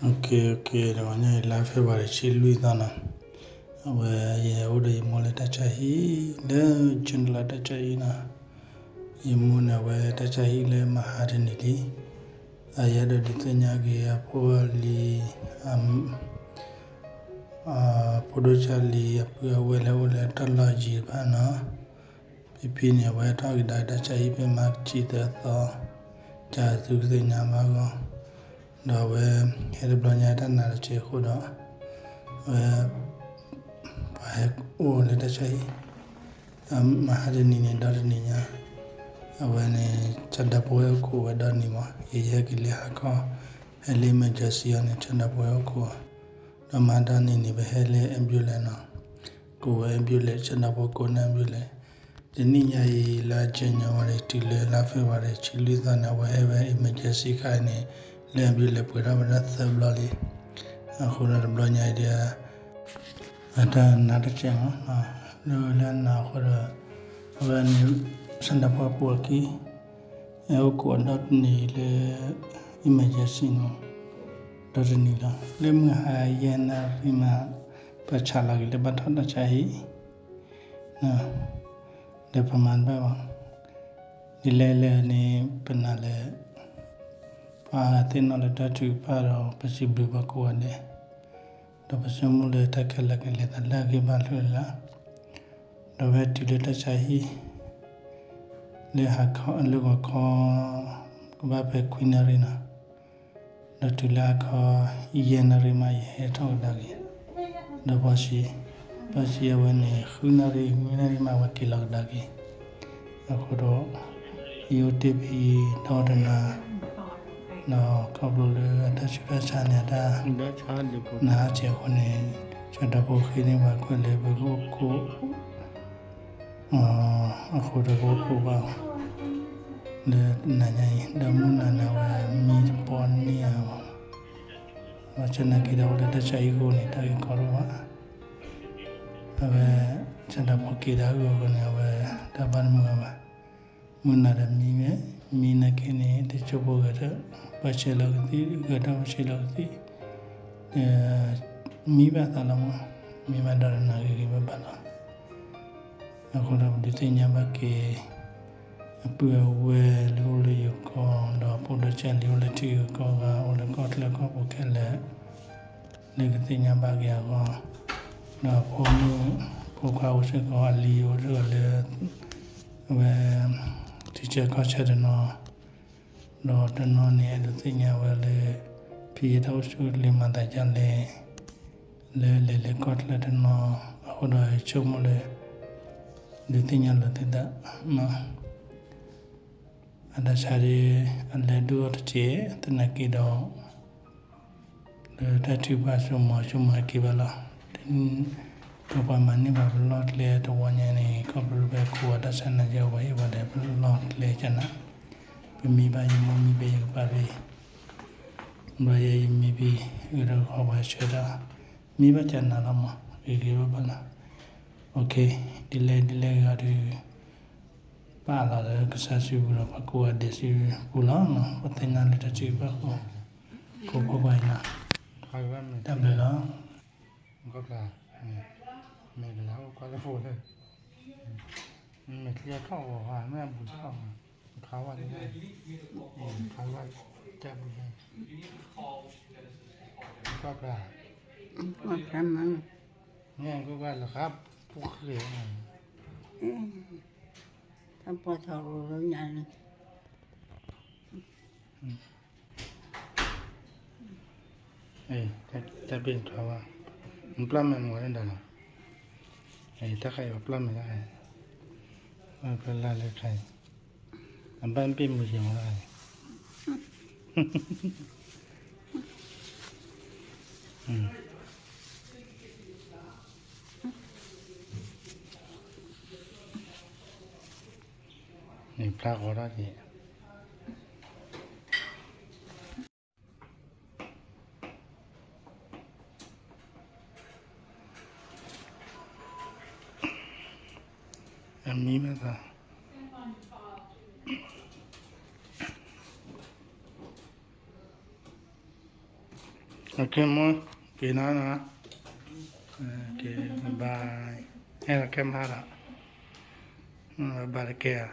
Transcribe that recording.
Okay, okay, တဂီၤညါအံၤ လါ February တဆံလွံၢ်သီနီၤ, အဝဲယအိၣ်ဒီးယမိၢ်လၢတၢ်ဆါဟံၣ် လၢ June လါတၢ်ဆါဟံၣ်နီၤ, ယမိၢ်န့ၣ် အဝဲတၢ်ဆါဟံၣ်လၢမဟါတနံၤလံ, အယဲဒိးဒုးသ့ၣ်ညါက့ၤအဖိအလံၤ အဖိဒိၣ်ဆါလံၤ အပုၢ်အဝဲၢ်လၢအိၣ်လၢတၢ်လီၢ်ယံၤတဖၣ်နီၤ, ဖဲဖဲန့ၣ် အဝဲထီၣ်ကဒါတၢ်ဆါဟံၣ်ဖဲမၤကဆံသၢသီ, ကသုကသ့ၣ်ညါဘၣ်အဂီၢ်, ဒီးအဝဲ ဟဲတဘျီညါတၢ်နါတစဲးအဃိဒီး အဝဲ ပှၤဟဲအိၣ်လၢတၢ်ဆါဟံၣ် မဟါတနံၤန့ၣ် ဒီတနံၤညါ, အဝဲန့ၣ် ဆၣ်ဒၢဖိဟဲအိၣ်ခိးဝဲဒီနံၤမး, ယဟဲက့ၤလၢဟါခီ ဟဲလၢ emergency အီၤန့ၣ် ဆၣ်ဒၢဖိဟဲအိၣ်ခိး, ဒီးမဟါတနံၤန့ၣ် ပဟဲလၢ ambulance နီၤ, ကိးဝဲ ambulance ဆၣ်ဒၢဖိကိးန့ၢ် ambulance, တနံၣ်ညါအံၤ လါ January တုၤလၢလါ February တဆံလွံၢ်သီန့ၣ် အဝဲဟဲဝဲ emergency ခါအံၤန့ၣ် လၢ ambulance ပှဲၤထီၣ်ဝဲဒၣ်သၢဘျီလံ, အဃိဒီးတဘျီညါအံၤဒီး အတၢ်နါတစဲးမး, လၢလၢနါအဃိဒီး အဝဲန့ၣ် ဆၣ်ဒၢဖိပိာ်အခံ ဟဲအိၣ်ခိးဒီတနံၤလၢ emergency နီၤ, ဒီတနံၤလီၤ လၢမုၢ်ဟါယဲၢ်နၣ်ရံၣ်မး ပဆါလီၤက့ၤလၢဘၣ်ထီၣ်တၢ်ဆါဟံၣ် ဒီးပမၤတဘၣ်ဘၣ်, ဒ်လဲၣ်လဲၣ်န့ၣ် ပနာ်လၢ ပှၤသ့ၣ်နီၣ်လၢတၢ်ထုကဖၣ်ဒီး ပစံးဘျုးပှၤကိးဂၤဒဲး, ဒီးပဆိကမိၣ်လၢတၢ်ခဲလၢာ်ကလဲၤသးလၢအဂ့ၢ်ဘၣ်လၢ်လၢ်, ဒီးဝဲတုၤလၢတၢ်ဆါဟံၣ် လၢဟါခီလၢဂီၤခီ ကဘၣ်ဖဲခွံနၣ်ရံၣ်နီၤ, ဒီးတုၤလၢဟါခီ ယဲၢ်နၣ်ရံၣ်မး ယဟဲထီၣ်ကဒါက့ၤ, ဒီးပှၤစံး ပှၤစံးအဝဲန့ၣ် ဃုနၣ်ရံၣ် နွံနၣ်ရံၣ်မး အဝဲက့ၤလီၤကဒါက့ၤ, အဃိဒီး ယအိၣ်တ့ၢ်ဖဲအံၤ ဒီတနၤ ဒီးခီဖျိလၢအတၢ်ဆူးတၢ်ဆါန့ၣ် အတၢ်နါစဲးအဃိန့ၣ် ဆၣ်ဒၢဖိဃ့န့ၢ်ပှၤကွဲးလၢပကအိၣ်ခိး အဃိဒီးပအိၣ်ခိးဘၣ်အီၤ လၢနၤညါအံၤ ဒီးမုၢ်နၤန့ၣ် အဝဲမံတပီန့ၢ်ဧါ, ဘၣ်ဆၣ်သနာ်က့ဒီး အိၣ်လၢတၢ်ဆါဟံၣ်အဃိန့ၣ် တၢ်ဂ့ၢ်ကီတအိၣ်ဘၣ်, အဝဲ ဆၣ်ဒၢဖိက့ၤတၢ်အဂီၢ်အဃိန့ၣ် အဝဲတၢ်ဘၣ်တမုာ်ဘၣ်, မုၢ်နၤဒီးမံဝဲ, မံနာ်က့န့ၣ် တစိၢ်ဖိဂဲၤထၢၣ် ပှၤဆဲးလီၤကသံၣ် ဂဲၤထၢၣ်ပှၤဆဲးလီၤကသံၣ် မံဘၣ်သးလီၤမး, မံဘၣ်ဒီးနၤဂ့ၤဂ့ၤဘၣ်ဘၣ်လီၤ. အဃိဒီးပဒုးသ့ၣ်ညါဘၣ်က့ၤ အပုၢ်အဝဲၢ်လၢအိၣ်လၢယိၤကီၢ် ဒီးဖိဒိၣ်ဆါလံၤအိၣ်လၢထံဂၤကီၢ်ဂၤ အိၣ်လၢကီၢ်ချၢကီၢ်ပူၤခဲလၢာ် လၢကသ့ၣ်ညါဘၣ်က့ၤအဂီၢ်, ဒီးဖိမုၣ် ဖိခွါအိၣ်စ့ၢ်ကီး အလံၤအိၣ်စ့ၢ်ကီးလၢ အဝဲ ထံဆၢကီၢ်ဆၢတနီၤ ဒီးတနီၤန့ၣ် အဲၣ်ဒိးသ့ၣ်ညါဝဲလၢ ဖဲယတၢ်အိၣ်ဆူၣ်လၢမၤသးဒ်လဲၣ် လၢလဲၤလၢကီၢ်ချၢတနီၤ အဃိဒီးဆိကမိၣ်လၢ ဒုးသ့ၣ်ညါလိာ်သး အတၢ်ဆါဒ် အလဲၤဒုးအီၤတစဲး သနာ်က့ဒီး လၢတၢ်ထုကဖၣ်ဆိကမိၣ်ဆိကမိၣ်ဟဲက့ၤဘၣ်လီၤ. ဒီးပှၤမၤန့ၢ်ပှၤပလီၢ်ကျဲတဝီညါန့ၣ် ခီဖျိလၢပကိးဂၤတၢ်ဆါနၤယဲၢ်ဝဲဟ့ၣ်ဝဲဒီးပလီၢ်ကျဲကနၤ, ပမံဘၣ်ယမိၢ်မံဘၣ်ယကပၢ်ဘၣ်, ဘျီယဲယမံဘၣ် ဂ့ၤဒီးဃီပှၤဆၢတၢ်, မံဘၣ်ကနၤလီၤမး ဂ့ၤဂ့ၤဘၣ်ဘၣ်လီၤ. ဒ်လဲၣ်ဒ်လဲၣ်ဂ့ၤဒီး ပာ်လီၤလၢကစၢ်စုပူၤဒီးပှၤကိးဂၤဒဲးစုပူၤလီၤ. ပသ့ၣ်ညါလၢတၢ်စုကဖၣ်အဃိ ကိးဖှိၣ်ပှၤအံၤနီၤ, တၢ်ဘျုးလီၤ. မ့ၢ်ကလၤအိၣ်ကွၢ်လၢဖိလၢ မ့ၢ်ချံအထီၣ်ဂီၤဂၤ မ့ၢ်အဘူးထီၣ်ဂၤ ခါဝဲလၢ ခါဝဲ ကၢ်ဘူးလၢ ကွၢ်ဖျါ ကွၢ်ဖျါမး မ့ၢ်ကွၢ်ကွၢ်လၢခါပူၤဃ့ တၢ်ပီၢ်ထီၣ်ရိၤလၢညါန့ၣ် တၢ်ပ့ၢ်ထီၣ်ဝဲ နပျၢ်မဲာ်မီၢ်န့ၣ်ဒီးလီၤ, တၢ်ခါအံၤပျၢ်မဲာ်လၢ ပျၢ်လၢလၢခါအံၤ အဘၣ်ပ့ၢ်မုာ်ယံၤမီၢ်လၢ န့ၣ်ဖျါဃီထီၣ်က့ၤ အမံဘၣ်သး တၢ် မိၢ်, က့ၤနီၤနီၤ, က့ၤဘါ, အဲၣ်ဒိးကဲမဟါဒီး, ဘါတကဲဧါ.